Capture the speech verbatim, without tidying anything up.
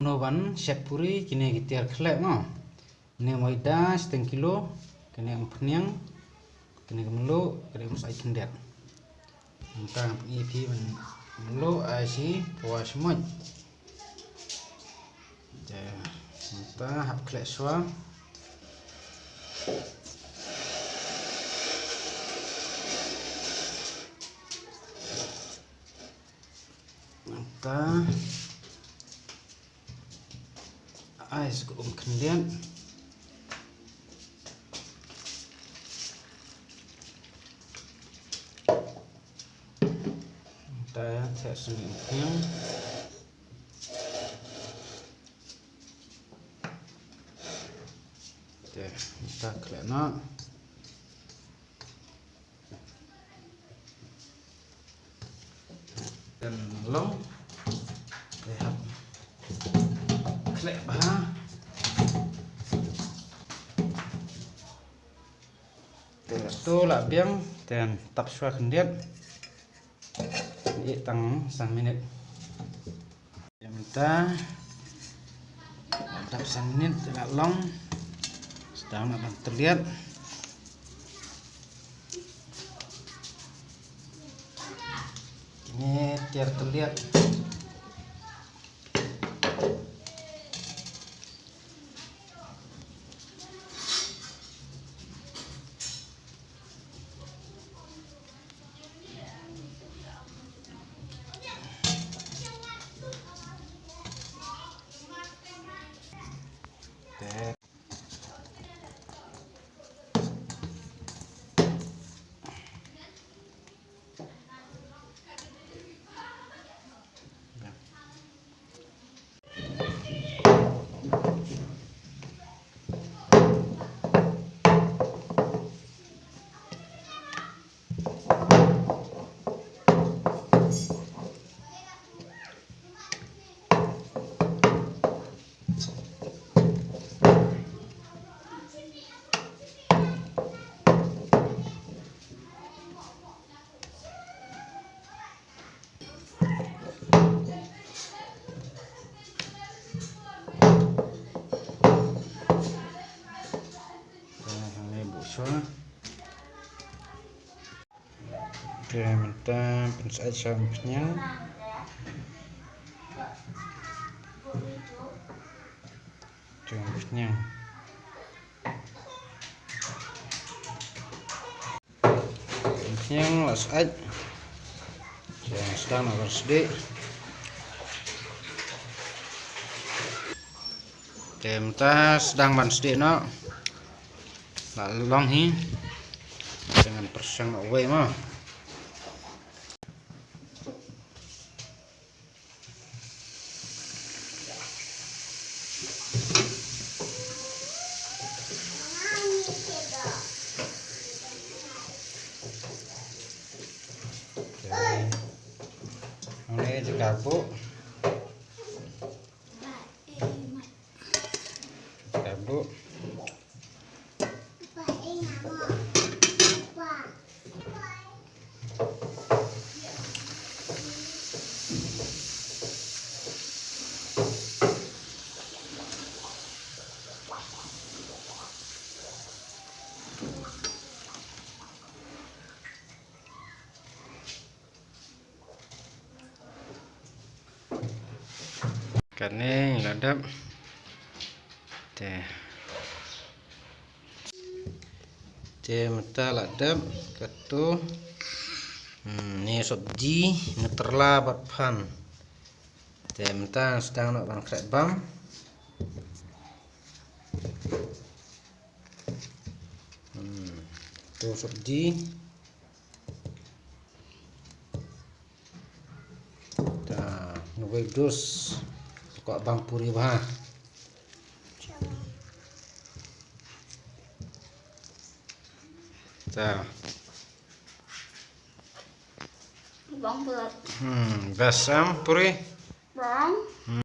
Kumno ban shet puri, kine ki tiar khleh mo. Kine maida shiteng kilo, kine umphniang, kine ka mluh, kine um sait khyndiat. Mynta ngan pyni ïa phi ban mluh ai shi pawa shmoit. Te mynta hap khleh shuwa. Mynta ai sa ka um khyndiat. Mynta theh sa ka umphniang. Te mynta khleh noh. Te long. Te hap khleh bha. Te to la biang, te tap shuwa khyndiat. Ïa tang san minit. Te mynta la dap san minit, te la long. Sdang noh ban tylliat. Kine tiar tylliat. Te mynta pynsyaid sha umphniang. Te umphniang. Umphniang la syaid. Te sdang noh ban sdieh. Te mynta sdang ban sdieh noh. La long hi. Te ngan pyrshang noh wei mo. Une jaka buh. Jaka buh. Kane ngi la dep. Te. Te mynta la dep kato. Hmm, ne sabji, ne tyrla bad phan. Te mynta sdang noh ban khreh bam. Hmm, to sabji. Ta, ngi wei dus. Kwah bam puri bha. Ta. Bam puri. Hmm, best em puri. Bam. Hmm.